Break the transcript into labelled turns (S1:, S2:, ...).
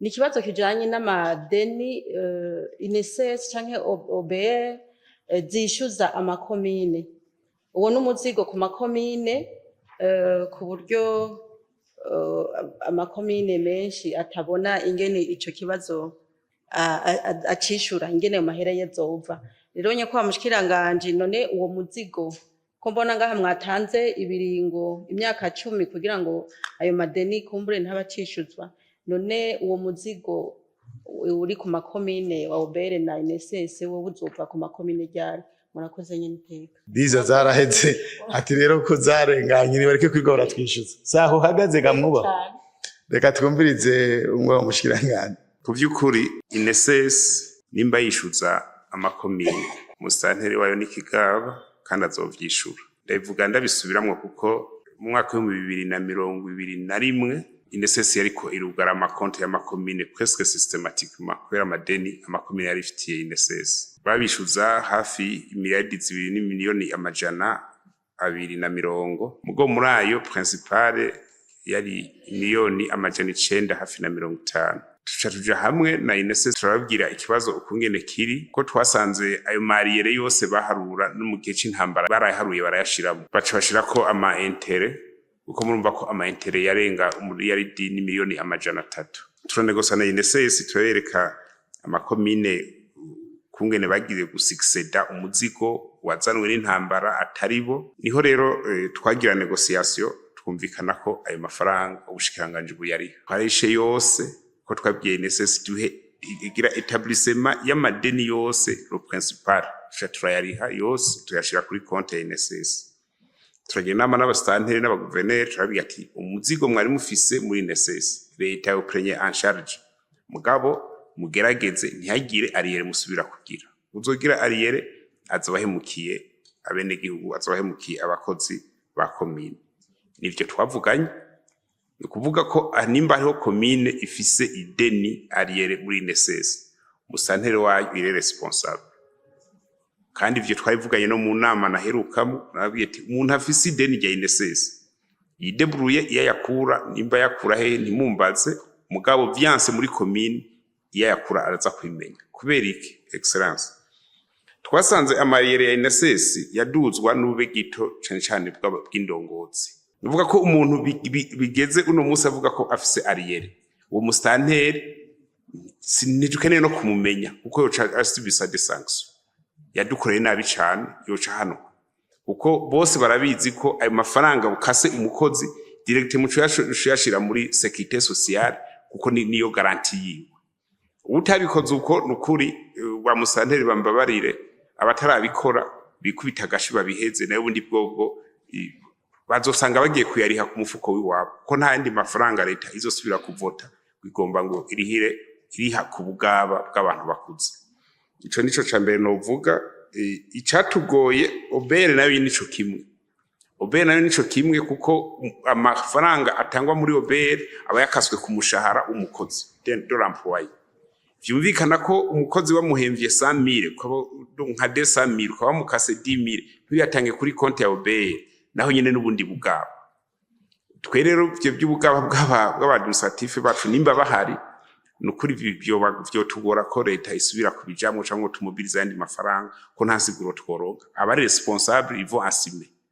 S1: Ni ikibazo kijanye n'amadeni INSS canke OBR zishyuza amakomine. Uwo ni umuzigo ku makomine, ku buryo amakomine menshi atabona ingene ico kibazo acishura, ingene ayo mahera yazova. Rero nyakubahwa mushikiranganji, none uwo muzigo, ko mbona ngaha mwatanze ibiringo imyaka 10 kugira ngo ayo madeni kumbure ntabacishuzwa, none uwo muzigo uri ku makomine wa OBR na INSS wowe uzova ku makomine ryari? Murakoze nyene iteka.
S2: Diza zaraheze, ati rero ko zarenganye nibareke kwiga baratwishyuza. Saho uhagaze gamwuba, reka twumvirize umwe wa mushikiranganje.
S3: Ku vy'ukuri, INSS nimba yishuza amakomine, umusitanteri wayo n'ikigaba kandi azovyishura. Ndabivuga ndabisubiramwo kuko mu mwaka w'2021 INSS yariko irugara amakonti y'amakomine presque systématiquement kubera amadeni amakomine yari ifitiye INSS. Babishuza hafi imiliyaridi 2 n'imiliyoni 220, mugo muri ayo principale yari miliyoni 900 hafi na 50. Tuca tuja hamwe na INSS, turababwira ikibazo ukungene kiri, ko twasanze ayo ma arriérés yose baharura no mu gihe c'intambara barayaharuye barayashiramo, baca bashirako ama intérêts, kuko murumva ko ama intérêts yarenga umuriyaridi n'imiliyoni 300. Turanegosa na INSS, turabereka amakomine kungene bagiye gusuccéda umuzigo wazanwe n'intambara ataribo. Niho rero twagira négociation, twumvikana ko ayo mafaranga ubushikiranganji buyariha. Twarishe yose, ko twabwiye INSS duhe igira établissement y'amadeni yose, le principal, tuca turayariha yose, tuyashira kuri compte ya INSS. Turagira inama n'abasitanteri n'abaguverineri, turababwira ati umuzigo mwari mufise muri INSS, leta yawuprenye en charge, mugabo mugerageze ntihagire arriéré musubira kugira. Uzogira arriéré azobahemukiye abenegihugu, azobahemukiye abakozi ba komine. Nivyo twavuganye. Ni ukuvuga ko nimba hariho komine ifise ideni, arriéré muri INSS, umusitanteri wayo il est responsable. Kandi ivyo twabivuganye no mu nama naherukamo, nababwiye ati umuntu afise ideni rya INSS yidébrouille iyo ayakura, nimba yakura hehe ntimumbaze, mugabo vyanse muri komine, iyo ayakura araza kwimenya. Kubera iki, excellence? Twasanze ama arriérés ya INSS yaduzwa n'ube gito cane cane bw'indongozi. Nuvuga ko umuntu bigeze uno munsi avuga ko afise arriéré, uwo musitanteri ntidukeneye no kumumenya, kuko yoca asubisa des sanctions. Yadukoreye nabi cane, yoca hano, kuko bose barabizi ko ayo mafaranga ukase umukozi direct muco yashira muri sécurité sociale, kuko niyo garantie yiwe. Utabikoze uko, nukuri ba musanteri bambabarire, abatarabikora bikubita agashi babiheze, nayo ubundi bwobwo bazosanga bagiye kuyariha ku mufuko w'iwabo, ko nta yandi mafaranga leta izosubira kuvota igomba ngo irihire iriha ku bugaba bw'abantu bakuze. Ico nico ca mbere novuga. Icatugoye, OBR nayo nico kimwe. OBR nayo nico kimwe, kuko amafaranga atangwa muri OBR aba yakaswe ku mushahara w'umukozi, de l'employé. Vyumvikana ko umukozi wamuhemvye 100,000, ukaba nka 200,000, ukaba wamukase 10,000, ntuyatange kuri konti ya OBR, naho nyene n'ubundi bugaba. Twe rero ivyo by'ubugaba bw'aba administratif bacu, nimba bahari, nukuri vyotugora ko leta isubira kubijamwo canke ngo tumobilize ayandi mafaranga, ko nta siguro tworonka. Abari responsable, ils vont assumer.